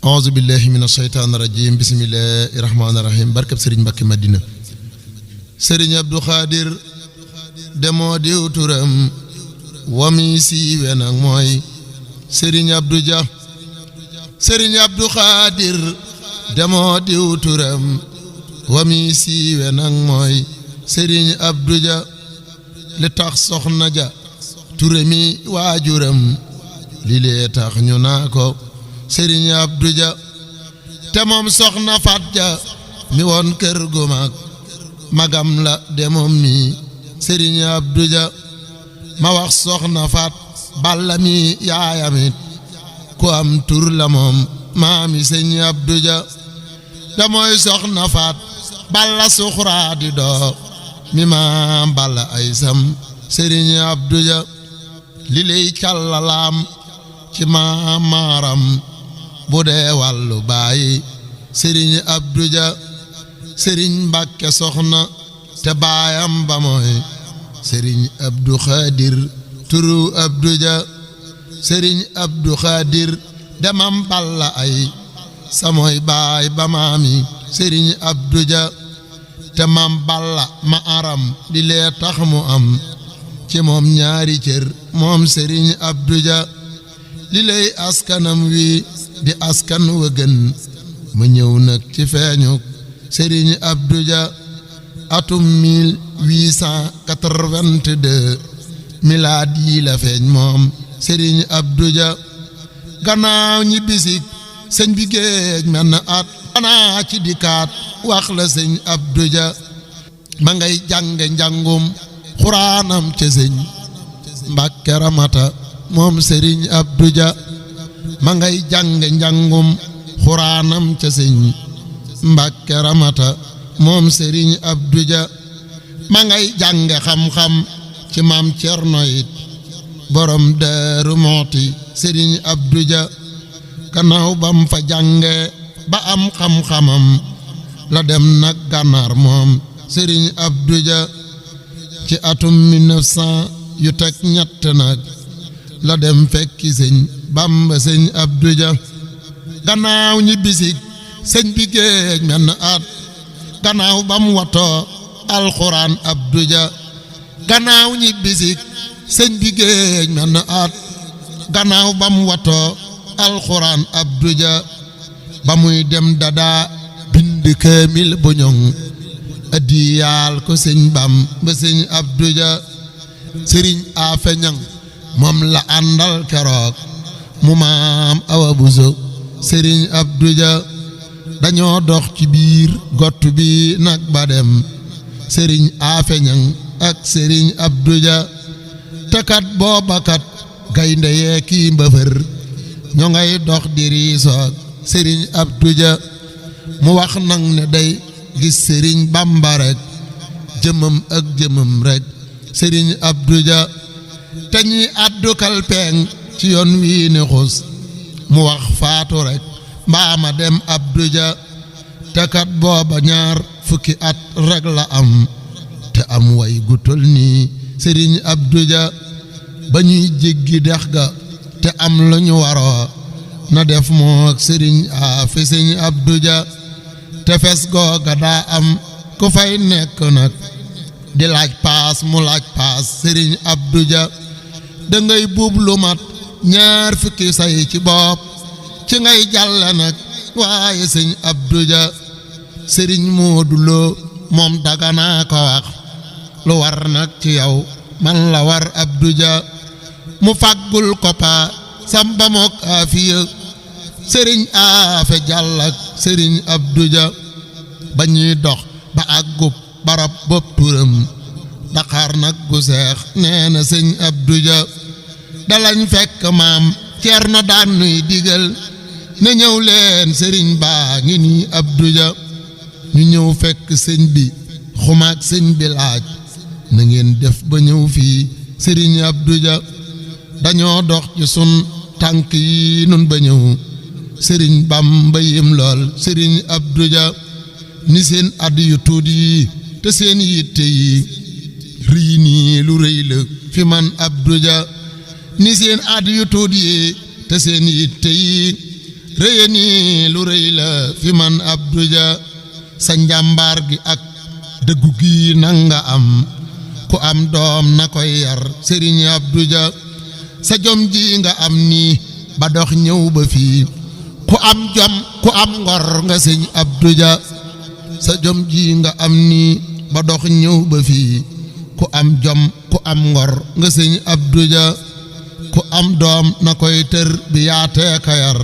auzu billahi mina shaytaani rajim bismillahi rahmaani rahim barkab Serigne Mbacké Madina Serigne Abdou Khadir demoo diw turam wami siiwe nag mooy Serigne Abdou Dia Serigne Abdou Khadir demoo diw turam wami siiwe nag mooy Serigne Abdou Dia li tax soxna ja turami waajuram li lee tax ñu naa ko Serigne Abdou Dia te moom soxna Fat Dia mi woon kër gu mag magam la de moom mi Serigne Abdou Dia ma wax soxna Fat Balla mi yaayamit ku am tur la moom maami Serigne Abdou Dia da mooy soxna Fat Balla suxraa di doo mi maam Balla ay sam Serigne Abdou Dia li lay càllalaam ci maam maaram bu dee wàllu bàyyi Serigne Abdou Dia Serigne Mbacké soxna te baayam ba mooy Serigne Abdou Khadir turu Abdou Dia Serigne Abdou Khadir demam Balla ay samooy baay ba maami Serigne Abdou Dia te mam Balla ma aram di lee tax mu am ci moom ñaari cër moom Serigne Abdou Dia li lay askanam wi di askan wa gën ma ñëw nag ci feeñu Serigne Abdou Dia atum 1882 milaad yi la feeñ moom Serigne Abdou Dia gannaaw ñi bisik sëñ bi géej men na at xanaa ci dikaat wax la sëñ Abdou Dia ma ngay jànge njàngum xuraanam ca sëñ Mbacké Ramata moom Serigne Abdou Dia ma ngay jànge njàngum xuraanam ca sëñ Mbacké Ramata moom Serigne Abdou Dia ma ngay jànge xam-xam ci maam Cerno it borom Daaru Muxti Serigne Abdou Dia gannaaw bam fa jànge ba am xam-xamam la dem nag gànnaar moom Serigne Abdou Dia ci atum 1900 yu teg ñett nag la dem fekki sëñ Bamba sëñ Abdou Dia gannaaw ñi bisik sëñ bi géej menn at gannaaw bam watoo alxuraan Abdou Dia gannaaw ñi bisik sëñ bi géej menn at gannaaw bam watoo alxuraan Abdou Dia ba muy dem dadaa bind kaamil bu ñoŋ addiyaal ko sëñ Bamba sëñ Abdou Dia sëriñ Afe Ñang moom la àndal keroog mu maam Awa Buso sëriñ Abdou Dia dañoo dox ci biir gott bi nag ba dem sëriñ Afe Ñang ak sëriñ Abdou Dia tekat boobakat gaynde yee kii mbëfër ñoo ngay dox di riisoog sëriñ Abdou Dia mu wax nag ne day gis sëriñ Bamba rek jëmam ak jëmam rek sëriñ Abdou Dia te ñi addu kalpeeng ci yoon wii ni xus mu wax faatu rek mbaa ma dem Abdou Dia te kat booba ñaar fukki at rek la am te am way gu tol nii sëriñ Abdou Dia ba ñuy jéggi dex ga te am lu ñu waroo na def moo ak sëriñ Afe sëriñ Abdou Dia tefes googa daa am ku fay nekk nag di laaj paas mu laaj paas Serigne Abdou Dia da ngay buub lu mat ñaar fukki say ci bopp ci ngay jàlle nag waaye sëñ Abdou Dia Serigne Moodu Lo moom daganaa ko wax lu war nag ci yow man la war Abdou Dia mu faggul ko pa samba mook afiya Serigne Afe Jàll ak Serigne Abdou Dia ba ñuy dox ba àggub barab bopp turam Dakar nag gu seex nee na sëñ Abdou Dia dalañ fekk maam Ceerno daan nuy digal ne ñëw leen sëriñ baa ngi nii Abdou Dia ñu ñëw fekk sëñ bi xumaag sëñ bi laaj na ngeen def ba ñëw fii sëriñ Abdou Dia dañoo dox ci sun tànk yi nun ba ñëw sëriñ Bamba yim lool sëriñ Abdou Dia ni seen àdd yu tuuti yi te seen yitte yi rii nii lu rëy la fi man Abdou Dia ni seen àdd yu tuuti yi te seen yitte yi rëye nii lu rëy la fi man Abdou Dia sa njàmbaar gi ak dëggu gi nanga am ku am doom na koy yar Serigne Abdou Dia sa jom ji nga am nii ba dox ñëw ba fii ku am jom ku am ngor nga sëñ Abdou Dia sa jom ji nga am nii ba dox ñëw ba fii ku am jom ku am ngor nga sëñ Abdou Dia ku am doom na koy tër bi yaatee ka yar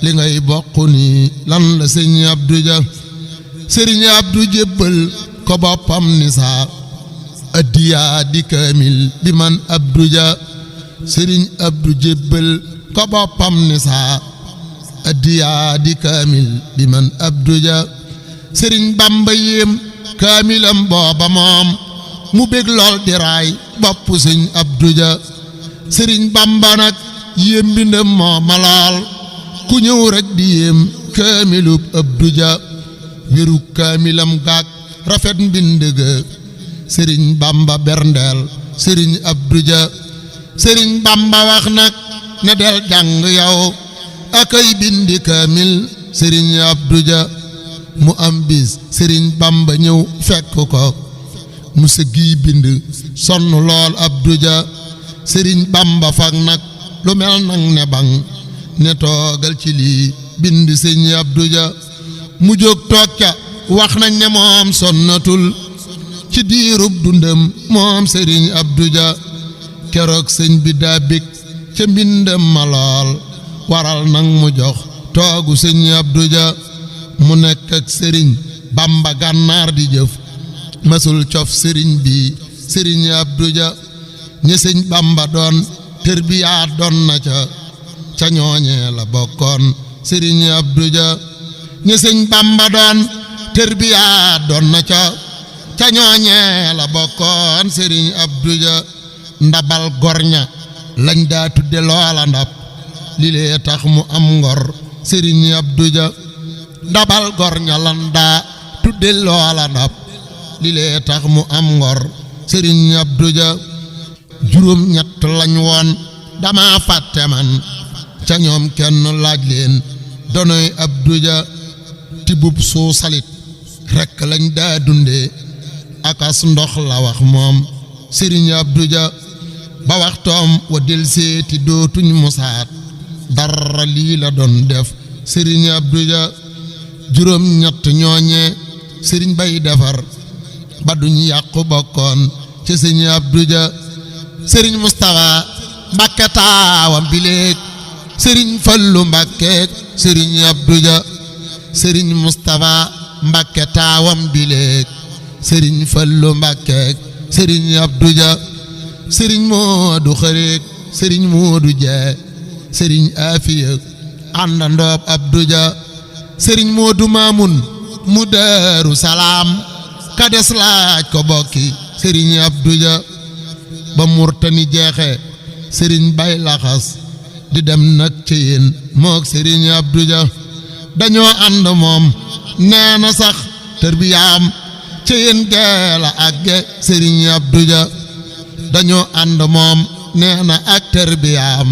li ngay bokk nii lan la sëñ Abdou Dia sëriñ Abdou jébbal ko boppam ni saa addiyaa di kaamil bi man Abdou Dia sëriñ Abdou jébbal ko boppam ni saa addiyaa di kaamil bi man Abdou Dia sëriñ Bamba yéem kaamilam booba moom mu bég lool di raay bopp sëñ Abdou Dia sëriñ Bamba nag yéem mbindam mooma lool ku ñëw rek di yéem kaamilub Abdou Dia wéru kaamilam gaag rafet mbind ga sëriñ Bamba berndeel sëriñ Abdou Dia sëriñ Bamba wax nag ne del jàng yow akay bindi kaamil sëriñ Abdou Dia mu am bis sëriñ Bamba ñëw fekk ko mu sëggi bind sonn lool Abdou Dia sëriñ Bamba fag nag lu mel nag ne bang ne toogal ci lii bind sëñ Abdou Dia mu jóg toog ca wax nañ ne moom sonnatul ci diirub dundam moom sëriñ Abdou Dia keroog sëñ bi daa bég ca mbindam ma lool waral nag mu jox toogu sëñ Abdou Dia mu nekk ak sëriñ Bamba gànnaar di jëf masul cof sëriñ bi sëriñ Abdou Dia ñi sëñ Bamba doon tërbiyaa doon na ca ñooñee la bokkoon sëriñ Abdou Dia ñi sëñ Bamba doon tërbiyaa doon na ca ñooñee la bokkoon sëriñ Abdou Dia ndabal gorña lañ daa tudde loola ndab li lee tax mu am ngor sëriñ Abdou Dia ndabal gorña lan daa tudde loola ndab li lee tax mu am ngor sëriñ Abdou Dia juróom ñett lañ woon dama fàtte man ca ñoom kenn laaj leen donoy Abdou Dia tibub suusalit rekk lañ daa dunde akas ndox la wax moom sëriñ Abdou Dia ba waxtoom wa del seeti dootuñ musaat dara lii la doon def sëriñ Abdou Dia juróom ñett ñooñee sëriñ bay defar ba duñ yàqu bokkoon ci sëriñ Abdou Dia sëriñ Moustapha Mbakke taawam bileeg sëriñ Fallu Mbakkeeg sëriñ Abdou Dia sëriñ Moustapha Mbakke taawam bileeg sëriñ Fallu Mbakkeeg sëriñ Abdou Dia sëriñ Moodu Xareeg sëriñ Moodu Jee sëriñ Afiya àndandoob Abdou Dia sëriñ Moodu Maamun mu Daaru Salaam ka des laaj ko bokki sëriñ Abdou Dia ba murtani jeexe sëriñ bay laxas di dem nag ci yéen mook sëriñ Abdou Dia dañoo ànd moom nee na sax tërbiyaam ci yéen geela àgge sëriñ Abdou Dia dañoo ànd moom nee na ak tërbiyaam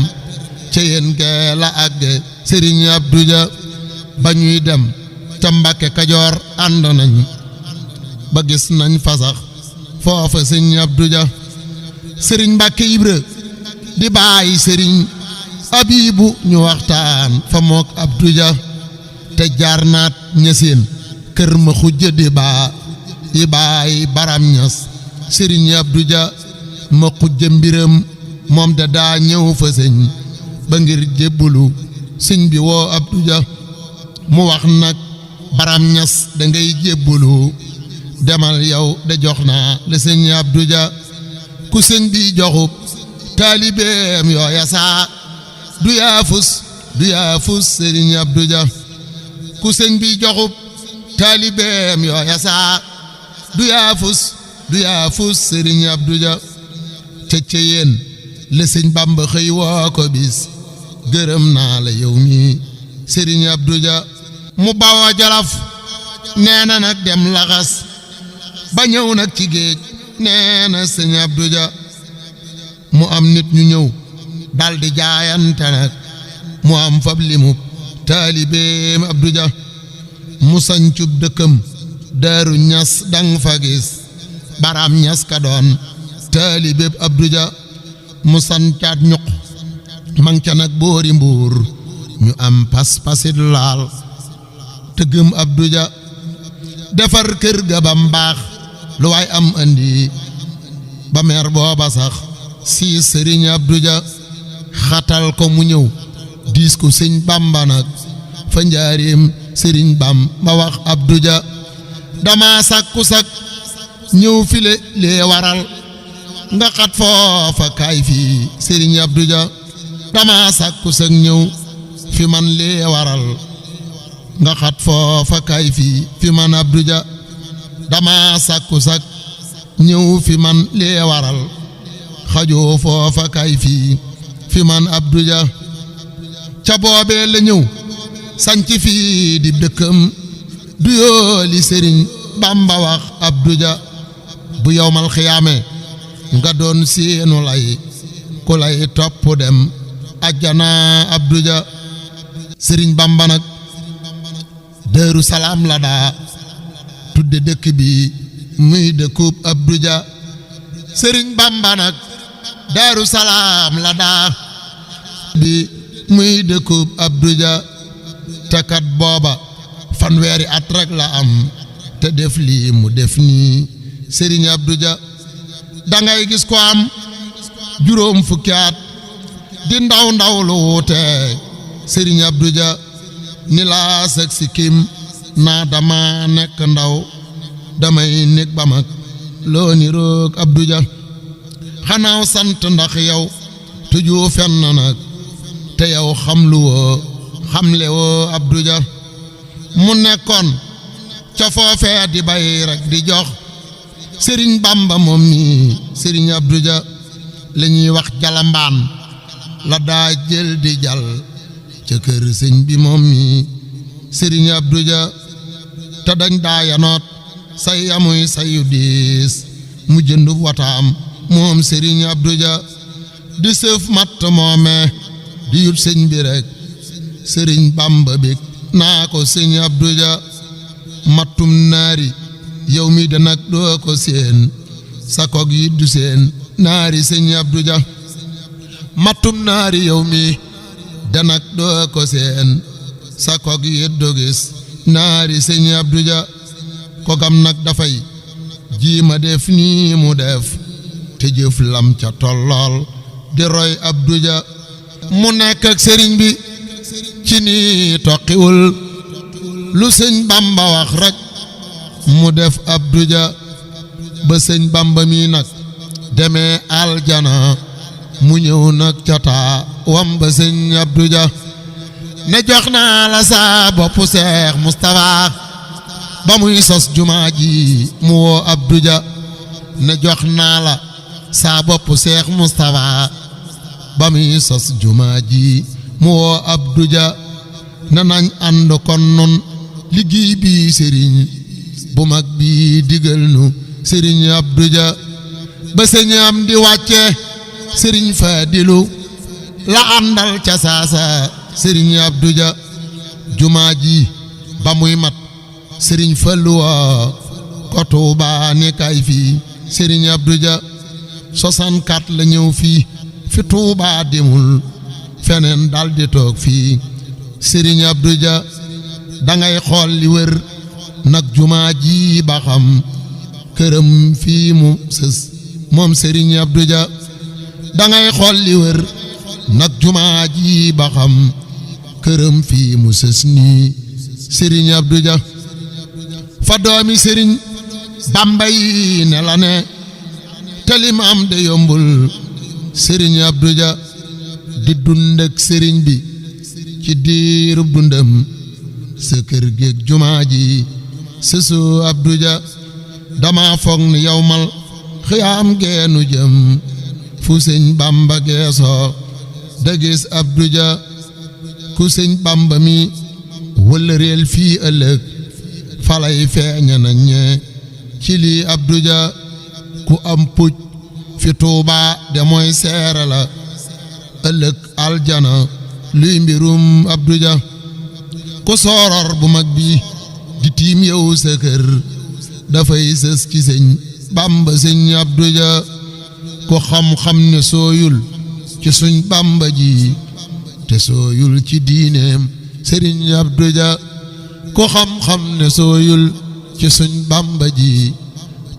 ci yéen geela àgge sëriñ Abdou Dia ba ñuy dem ca Mbàkke Kajoor ànd nañ ba gis nañ fa sax foofa sëriñ Abdou Dia sëriñ Mbàkke Ibra di bàyyi sëriñ Abibu ñu waxtaan fa mook Abdou Dia te jaar naat ñaseen kër ma xujja di bàyyi baram ñas sëriñ Abdou Dia ma xujja mbiram moom de daa ñëw fa sëñ ba ngir jébbulu sëñ bi woo Abdou Dia mu wax nag baram ñas da ngay jébbulu demal yow de jox naa la sëñ Abdou Dia ku sëñ bi joxub taalibeem yooya saa du yaafus sëriñ Abdou Dia ku sëñ bi joxub taalibeem yooya saa du yaafus sëriñ Abdou Dia ca yéen la sëñ Bamba xëy woo ko bis gërëm naa la yow mi sëriñ Abdou Dia mu bawoo Jolof nee na nag dem laxas ba ñëw nag ci géej nee na sëñ Abdou Dia mu am nit ñu ñëw daldi jaayante nag mu am fab limub taalibeem Abdou Dia mu sancub dëkkam Daaru Ñas dang fa gis Baram Ñas ka doon taalibeeb Abdou Dia mu sancaat ñuq mang ca nag boori Mbuur ñu am pas-pasit laal tëggëm Abdou Dia defar kër ga bam baax lu waay am andi ba meer booba sax si sëriñ Abdou Dia xatal ko mu ñëw diis ko sëñ Bamba nag fa njaareem sëriñ Bamba wax Abdou Dia dama sakku sak ñëw file lee waral nga xat foofa kaay fii sëriñ Abdou Dia dama sakku sak ñëw fi man lee waral nga xat foofa kaay fii fi man Abdou Dia dama sakku sak ñëw fi man lee waral xajoo foofa kaay fii fi man Abdou Dia ca boobee la ñëw sanc fii di dëkkam du yooli sëriñ Bamba wax Abdou Dia bu yowmal xiyaame nga doon seenu lay ku lay topp dem ajjana Abdou Dia sëriñ Bamba nag Daaru Salaam la daa tudde dëkk bi muy dëkkub Abdou Dia sëriñ Bamba nag Daaru Salaam la daa bi muy dëkkub Abdou Dia te kat booba fanweeri at rek la am te def lii mu def nii sëriñ Abdou Dia dangay gis ko am juróom fukki at di ndaw ndaw lu wuute sëriñ Abdou Dia ni laa sëg si kim naa dama nekk ndaw damay nekk ba mag loo ni roog Abdou Dia xanaaw sant ndax yow tuju fenn nag te yow xam lu woo xamle woo Abdou Dia mu nekkoon ca foofee di bay rek di jox sëriñ Bamba moom mi sëriñ Abdou Dia la ñuy wax jalambaan la daa jël di jal ca kër sëñ bi moom mi sëriñ Abdou Dia te dañ daa yanoot say amuy sayu diis mu jëndu wataam moom sëriñ Abdou Dia di sëf matt moome di yut sëñ bi rek sëriñ Bamba bég naa ko sëñ Abdou Dia mattum naari yow mi de nag doo ko seen sa kog yi du seen naari sëñ Abdou Dia mattum naari yow mi de nag doo ko seen sa kog yi du gis naari sëñ Abdou Dia kogam nag dafay jiima def nii mu def te jëf lam ca tollool di roy Abdou Dia mu nekk ak sëriñ bi ci nii toqiwul lu sëñ Bamba wax rek mu def Abdou Dia ba sëñ Bamba mi nag demee aljana mu ñëw nag cataa wam ba sëñ Abdou Dia ne jox naa la sa bopp Seex Mustafa ba muy sos jumaa ji mu woo Abdou Dia ne jox naa la sa bopp Seex Mustafa ba muy sos jumaa ji mu woo Abdou Dia na nañ ànd kon nun liggéey bi sëriñ bu mag bi digal nu sëriñ Abdou Dia ba sëñ am di wàcce sëriñ Fadilu la àndal ca saasa sëriñ Abdou Dia jumaa ji ba muy mat sëriñ Fallu woo ko Tuubaa ne kay fii sëriñ Abdou Dia 64 la ñëw fii fi Tuubaa demul feneen daldi toog fii sëriñ Abdou Dia dangay xool li wër nag jumaa ji ba xam këram fii mu sës moom sëriñ Abdou Dia dangay xool li wër nag jumaa ji ba xam këram fii mu sës nii sëriñ Abdou Dia fa doomi sëriñ Bamba yi ne la ne te li ma am de yombul sëriñ Abdou Dia di dund ak sëriñ bi ci diirub dundam sa kër géeg jumaa ji sësu Abdou Dia dama foog ni yowmal xiyaam geenu jëm fu sëñ Bamba geesoo da gis Abdou Dia ku sëñ Bamba mi wëla réel fii ëllëg falay feeña na ñe ci lii Abdou Dia ku am puj fi Tuubaa de mooy seere la ëllëg aljana luy mbirum Abdou Dia ku sooror bu mag bi di tiim yow sa kër dafay sës ci sëñ Bamba sëñ Abdou Dia ku xam-xam ne sooyul ci suñ Bamba ji te sooyul ci diineem sëriñ Abdou Dia ku xam-xam ne sooyul ci suñ Bamba ji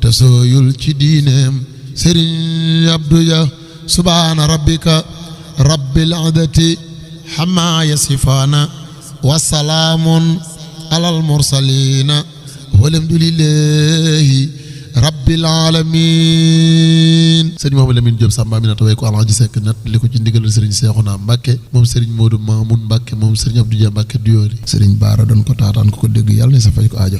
te sooyul ci diineem sëriñ Abdou Dia subhaana rabbika rabbil izzati hammaa yasifaana wa salaamun alal mursaliina walhamdulillahi rabbil aalamiin. sëñ Mouhamadou Lamine Diop Samba Aminata way ko Alaaji Seck nat li ko ci ndigalal sëriñ Seexuna Mbàkke moom sëriñ Modou Mamoun Mbàkke moom sëriñ Abdou Dia Mbàkke Duyoori sëriñ Baara doon ko taataan ko dégg yàlla na sa fay ko aajo.